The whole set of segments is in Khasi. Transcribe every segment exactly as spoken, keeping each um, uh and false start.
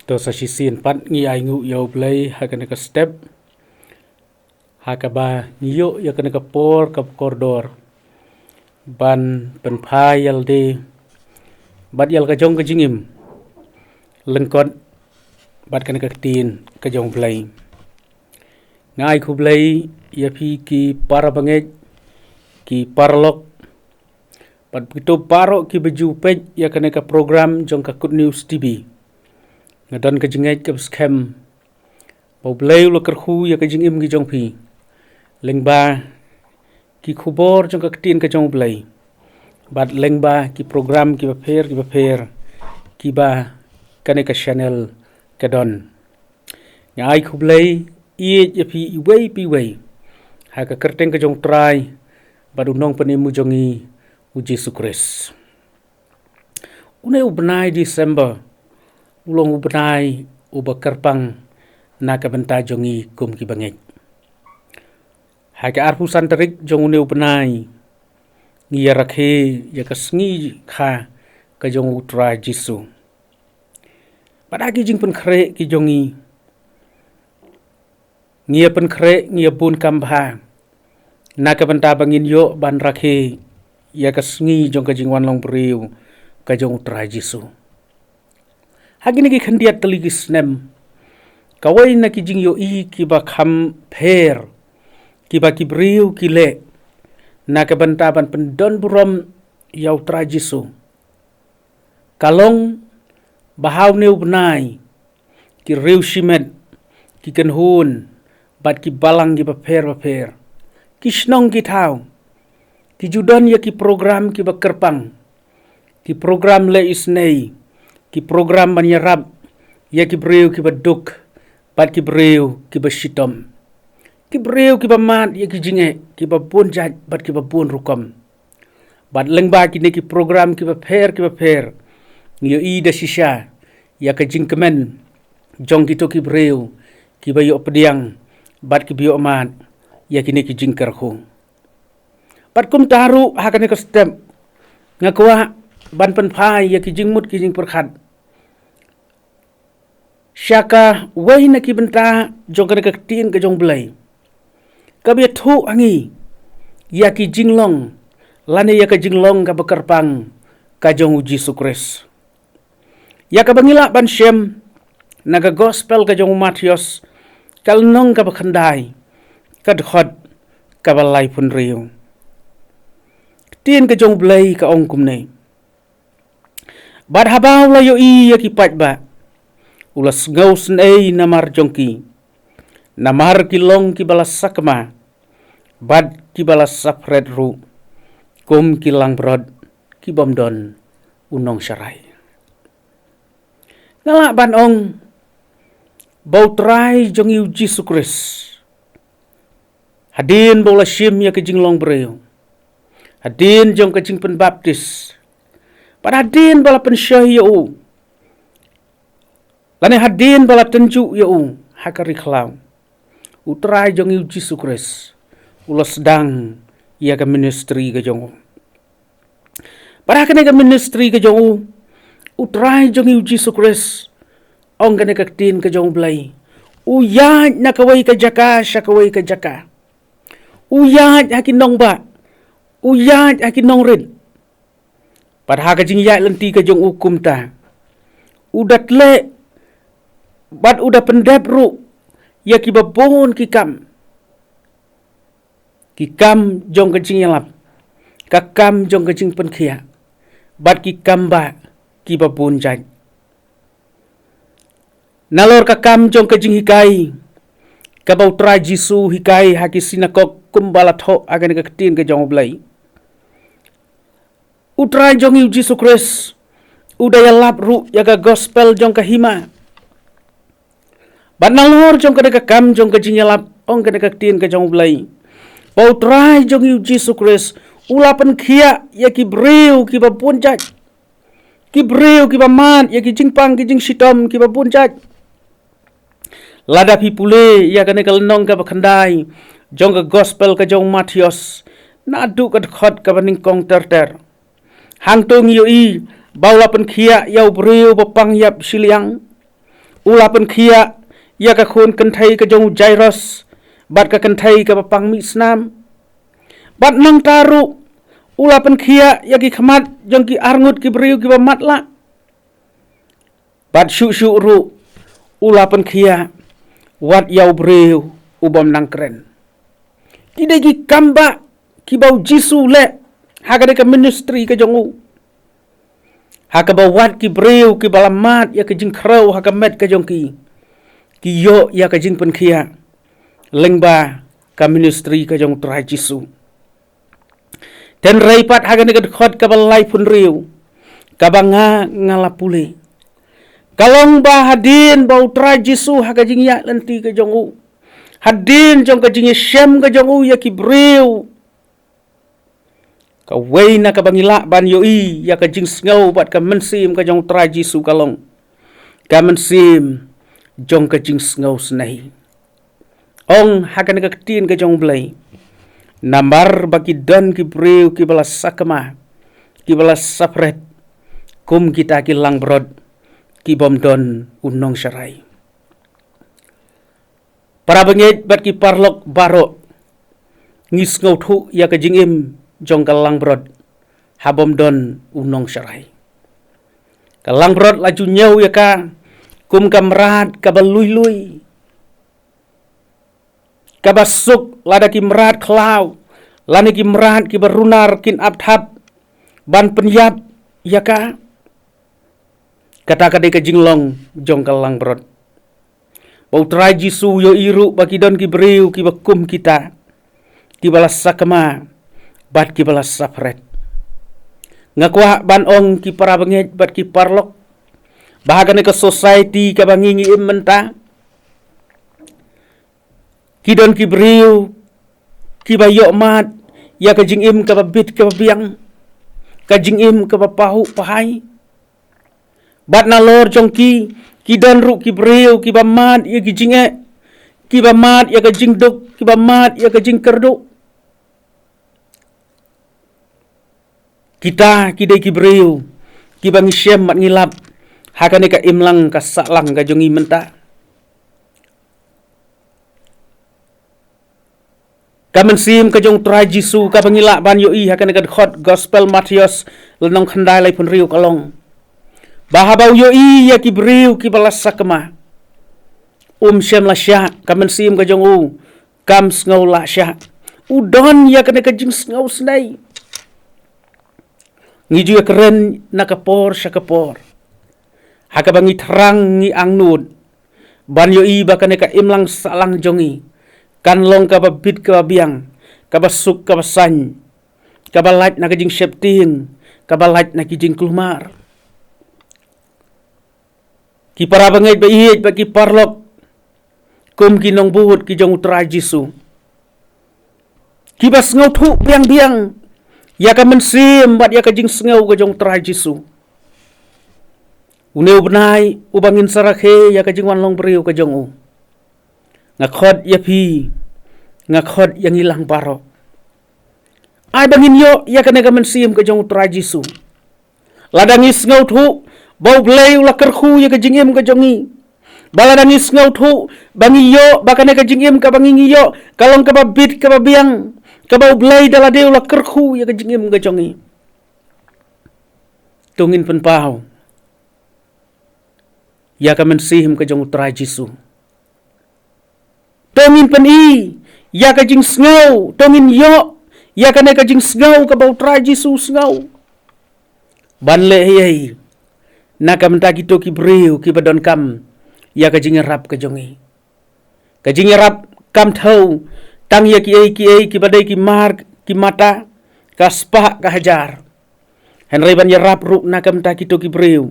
To sa shisien pat ngi ai nguh ïa U Blei ha kane ka step, ha kaba ngi ïoh ïa kane ka por kaba kordor ban pynphai ïalade bad ïa la ka jong ka jingim lyngkot bad kane ka ktien ka jong U Blei. Nga ai khublei ïa phi ki para bangeit, ki paralok bad kito baroh kiba ju peit ïa kane ka program jong ka Good News T V. Nga don ka jingngeit kaba skhem ba U Blei u la kyrkhu ïa ka jingim ki jong phi lyngba ki khubor jong ka ktien ka jong U Blei bad lyngba ki program kiba pher kiba pher kiba kane ka channel ka don. Nga ai khublei ïeit ïa phi iwei pa iwei ha ka kyrteng ka jong U Trai bad U Nongpynim u jong ngi, U Jisu Khrist. Une u bnai December u long u bnai uba kyrpang na ka bynta jong ngi kum ki bangeit. Ha ka arphew san tarik jong une u bnai ngi ïa rakhe ïa ka sngi kha ka jong U Trai Jisu. Bad ha ki jingpynkhreh ki jong ngi, ngi ïa pynkhreh, ngi ïa bun kam bha na ka bynta ba ngin ïoh ban rakhe ïa ka sngi jong ka jingwan long briew ka jong U Trai Jisu. Ha kine ki khyndiat tylli ki snem, kawei na ki jingïohi kiba kham pher kiba ki briew ki leh na ka bynta ban pyndon burom ïa U Trai Jisu ka long ba ha une u bnai ki riew shimet, ki kynhun bad ki balang kiba pher bapher, ki shnong ki thaw, ki ju don ïa ki program kiba kyrpang, ki program leh isynei, ki program ban ïarap ïa ki briew kiba duk bad ki briew kiba shitom, ki briew kiba mad ïa ki jingeh kiba bun jait bad kiba bun rukom. Bad lyngba kine ki program kiba pher kiba pher, ngi ïohi da shisha ïa ka jingkmen jong kito ki briew kiba ïoh pdiang bad kiba ïoh mad ïa kine ki jingkyrkhu. Bad kumta ruh ha kane ka step nga kwah ban pynphai ïa ki jingmut ki jingpyrkhat sha kawei na ki bynta jong kane ka ktien ka jong U Blei kaba ïathuh ha ngi ïa ki jinglong lane ïa ka jinglong kaba kyrpang ka jong U Jisu Khrist, ïa kaba ngi lah ban shem na ka Gospel ka jong u Mathaios, ka lynnong kaba khyndai, ka dkhot kaba laiphew hynriew. Ktien ka jong U Blei ka ong kumne: Bad haba u la ïohi ïa ki paidbah, u la sngewsynei namar jong ki, namar ki long kiba la sakma bad kiba la saphred ruh, kum ki langbrot ki bym don u nongsharai. Nga lah ban ong ba U Trai jong ngi U Jisu Khrist, hadien ba u la shim ïa ka jinglong briew, hadien jong ka jingpynbaptis, bad hadien ba la pynshoi ïa u, lane hadien ba la tynjuh ïa u ha ka ri khlaw, U Trai jong ngi U Jisu Khrist u la sdang ïa ka ministry ka jong u. Bad ha kane ka ministry ka jong u, U Trai jong ngi U Jisu Khrist, ong kane ka ktien ka jong U Blei, u ïaid na kawei ka jaka sha kawei ka jaka, u ïaid ha ki nongbah, u ïaid ha ki nongrit. Bad ha ka jingïaid lynti ka jong u kumta, u da tleh bad u da pyndep ruh ïa kiba bun ki kam, ki kam jong ka jingïalap, ka kam jong ka jingpynkhiah, bad ki kam bah kiba bun jait. Nalor ka kam jong ka jinghikai kaba U Trai Jisu u hikai ha ki sinakok kumba la thoh ha kane ka ktien ka jong U Blei, U Trai jong ngi U Jisu Khrist u da ïalap ruh ïa ka gospel jong ka hima. Bad nalor jong kane ka kam jong ka jingïalap, ong kane ka ktien ka jong U Blei, ba U Trai jong ngi U Jisu Khrist u la pynkhiah ïa ki briew kiba bun jait, ki briew kiba mad ïa ki jingpang ki jingshitom kiba bun jait. Lada phi pule ïa kane ka lynnong kaba khyndai jong ka gospel ka jong u Mathaios, naduh ka dkhot kaba nyngkong ter ter, hangto ngi ïohi ba u la pynkhiah ïa u briew ba pang ïap shiliang, U la pynkhiah ïa ka khun kynthei ka jong u Jairus bad ka kynthei kaba pang mih snam. Bad nangta ruh u la pynkhiah ïa ki khmat jong ki arngut ki briew kiba matlah. Bad shuh shuh ruh u la pynkhiah wat ïa u briew u bym nang kren. Ki dei ki kam ba kiba u Jisu u leh ha kane ka ministry ka jong u, ha kaba wat ki briew kiba la mad ïa ka jingkhrew ha ka met ka jong ki, ki ïoh ïa ka jingpynkhiah lyngba ka ministry ka jong u Trai Jisu. Hynrei pat ha kane ka dkhot kaba laiphew hynriew, kaba nga nga la pule, ka long ba hadien ba u Trai Jisu ha ka jingïaid lynti ka jong u, hadien jong ka jingïashem ka jong u ïa ki briew, kawei na kaba ngi lah ban ïohi ïa ka jingsngew bad ka mynsiem ka jong u Trai Jisu ka long ka mynsiem jong ka jingsngew snei. Ong ha kane ka ktien ka jong u Blei, namar ba ki don ki briew kiba la sakma, kiba la sapret kum kita ki langbrot ki bym don u nongsharai. Para bangeit bad ki paralok baroh, ngi sngewthuh ïa ka jingim jong ka langbrot ha bym don u nongsharai. Ka langbrot la ju ñiew ïa ka kum ka mrad kaba lui lui, kaba suk lada ki mrad khlaw lane ki mrad kiba runar kin ap thap ban pynïap ïa ka. Kata ka dei ka jinglong jong ka langbrot. Ba u Trai Jisu u ïohi ruh ba ki don ki briew kiba kum kita, kiba la sakma bad kiba la sapret. Nga kwah ban ong ki para bangeit bad ki paralok, ba ha kane ka society kaba ngi ngi im mynta, ki don ki briew kiba ïoh mad ïa ka jingim kaba bit kaba biang, ka jingim kaba pahuh pahai. Bad nalor jong ki, ki don ruh ki briew kiba mad ïa ki jingeh, kiba mad ïa ka jingduk, kiba mad ïa ka jingkyrduh. Kita ki dei ki briew kiba ngi shem bad ngi lap ha kane ka imlang ka sahlang ka jong ngi mynta. Ka mynsiem ka jong u Trai Jisu kaba ngi lah ban ïohi ha kane ka dkhot Gospel Mathaios lynnong khyndai laiphew hynriew ka long ba haba u ïohi ïa ki briew kiba la sakma, um shem lashah, ka mynsiem ka jong u kam sngew lashah. U don ïa kane ka jingsngew snei. Ngi ju ïakren na ka por sha ka por, ha kaba ngi thrang ngi angnud ban ïohi ba kane ka imlang sahlang jong ngi kan long kaba bit kaba biang, kaba suk kaba saiñ, kaba lait na ka jingsheptieng, kaba lait na ki jingkulmar. Ki para bangeit ba ïeit bad ki paralok, kum ki nongbud ki jong u Trai Jisu, kiba sngewthuh biang biang ïa ka mynsiem bad ïa ka jingsngew ka jong u Trai Jisu, une u bnai uba ngin sa rakhe ïa ka jingwan long briew ka jong u, nga khot ïa phi, nga khot ïa ngi lang baroh, ai ba ngin ïoh ïa kane ka mynsiem ka jong u Trai Jisu. Lada ngi sngewthuh ba u Blei u la kyrkhu ïa ka jingim ka jong ngi, ba lada ngi sngewthuh ba ngi ïoh ba kane ka jingim kaba ngi ngi ïoh ka long kaba bit kaba biang, kaba u Blei da lade u la kyrkhu ïa ka jingim ka jong ngi, to ngin pynpaw ïa ka mynsiem ka jong u Trai Jisu. To ngin pyni ïa ka jingsngew, to ngin ïoh ïa kane ka jingsngew kaba u Trai Jisu u sngew. Ban leh ei ei na ka bynta kito ki briew kiba donkam ïa ka jingïarap ka jong ngi. Ka jingïarap kam thew tang ïa kiei kiei kiba dei ki mar ki mata, ka spah ka hajar, hynrei ban ïarap ruh na ka bynta kito ki briew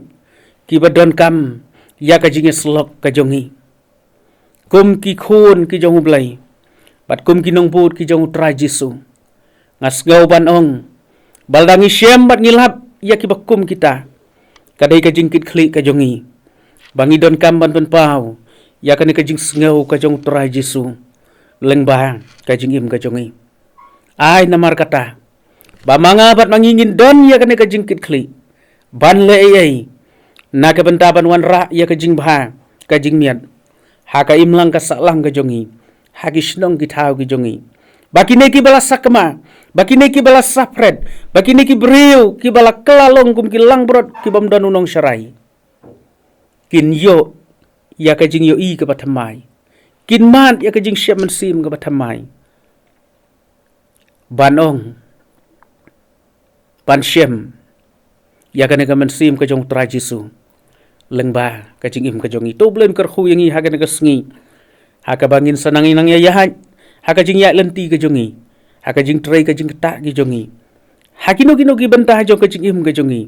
kiba donkam ïa ka jingïasyllok ka jong ngi. Kum ki khun ki jong u Blei bad kum ki nongbud ki jong u Trai Jisu, nga sngew ban ong ba lada ngi shem bad ngi lap ïa kiba kum kita, ka dei ka jingkitkhlieh ka jong ngi ba ngi donkam ban pynpaw ïa kane ka jingsngew ka jong u Trai Jisu lyngba ka jingim ka jong ngi. Ai namar kata, ba ma nga bad ma ngi ngin don ïa kane ka jingkitkhlieh ban leh ei ei na ka bynta ban wanrah ïa ka jingbha ka jingmiat ha ka imlang ka sahlang ka jong ngi, ha ki shnong ki thaw ki jong ngi. Ba kine kiba la sakma, ba kine kiba la saphred, ba kine ki briew kiba la kylla long kum ki langbrot ki bym don u nongsharai, kin ïoh ïa ka jingïohi kaba thymmai, kin mad ïa ka jingshem mynsiem kaba thymmai, ban ong, ban shem ïa kane ka mynsiem ka jong u Trai Jisu lyngba ka jingim ka jong ngi. To U Blei un kyrkhu ïa ngi ha kane ka sngi, ha kaba ngin sa nang ïa nang ïa ïaid ha ka jingïaid lynti ka jong ngi, ha ka jingtrei ka jingktah ki jong ngi, ha kino kino ki bynta jong ka jingim ka jong ngi,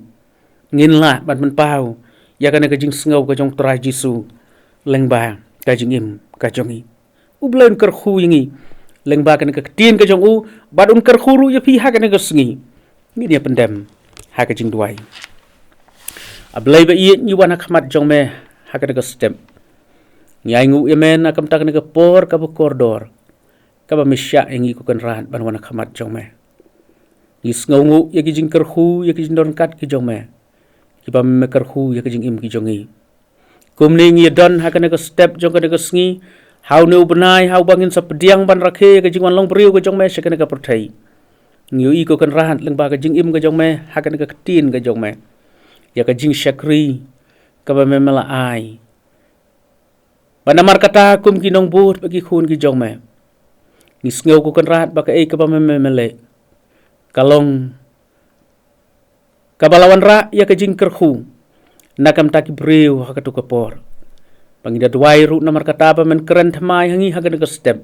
ngin lah ban pynpaw ïa kane ka jingsngew ka jong u Trai Jisu lyngba ka jingim ka jong ngi. U Blei un kyrkhu ïa ngi lyngba kane ka ktien ka jong u, bad un kyrkhu ruh ïa phi ha kane ka sngi. Ngin ïa pyndem ha ka jingduwai. A Blei ba ïeit, ngi wan ha khmat jong me ha kane ka step. Ngi ainguh ïa me na ka bynta kane ka por kaba kordor, kaba me shah ïa ngi ko Kynrad ban wan ha khmat jong me. Ngi sngewnguh ïa ki jingkyrkhu, ïa ki jingdonkam ki jong me, kiba me kyrkhu ïa ka jingim ki jong ngi. Kumne ngi ïa don ha kane ka step jong kane ka sngi, ha une u bnai, ha uba ngin sa pdiang ban rakhe ïa ka jingwan long briew ka jong me sha kane ka pyrthei. Ngi ïohi ko Kynrad lyngba ka jingim ka jong me, ha kane ka ktien ka jong me, ïa ka jingshakri kaba me, me la ai. Ba namar kata kum ki nongbud bad ki khun ki jong me, ngi sngew ko Kynrad ba kaei kaba me, me, me leh, ka long kaba la wanrah ïa ka jingkyrkhu na ka bynta ki briew ha kato ka por. Ba ngi da duwai ruh namar kata ba men kren thymmai ha ngi ha kane ka step,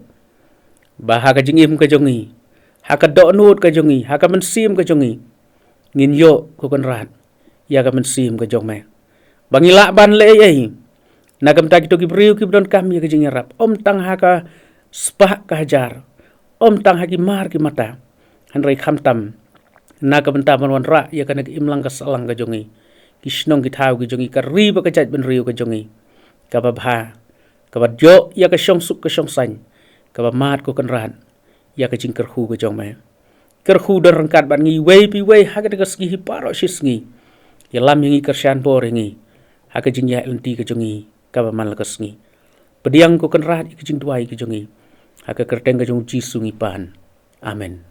ba ha ka jingim ka jong ngi, ha ka dohnud ka jong ngi, ha ka mynsiem ka jong ngi, ngin ïoh ko Kynrad ïa ka mynsiem ka jong me. Ba ngi lah ban leh ei ei na ka bynta kito ki briew kiba donkam ïa ka jingïarap, ym tang ha ka spah ka hajar, ym tang ha ki mar ki mata, hynrei khamtam na ka bynta ban wanrah ïa kane ka imlang ka sahlang ka jong ngi, ki shnong ki thaw ki jong ngi, ka ri bad ka jaitbynriew ka jong ngi, kaba bha, kaba ïoh ïa ka shongsuk ka shongsaiñ, kaba mad ko Kynrad ïa ka jingkyrkhu ka jong me. Kyrkhu don ryngkat bad ngi iwei pa iwei ha kane ka sngi, hi baroh shi sngi. Ïalam ïa ngi, kyrshan bor ïa ngi ha ka jingïaid lynti ka jong ngi kaba man la ka sngi. Pdiang ko Kynrad ïa ka jingduwai ka jong ngi, ha ka kyrteng ka jong u Jisu ngi pan. Amen.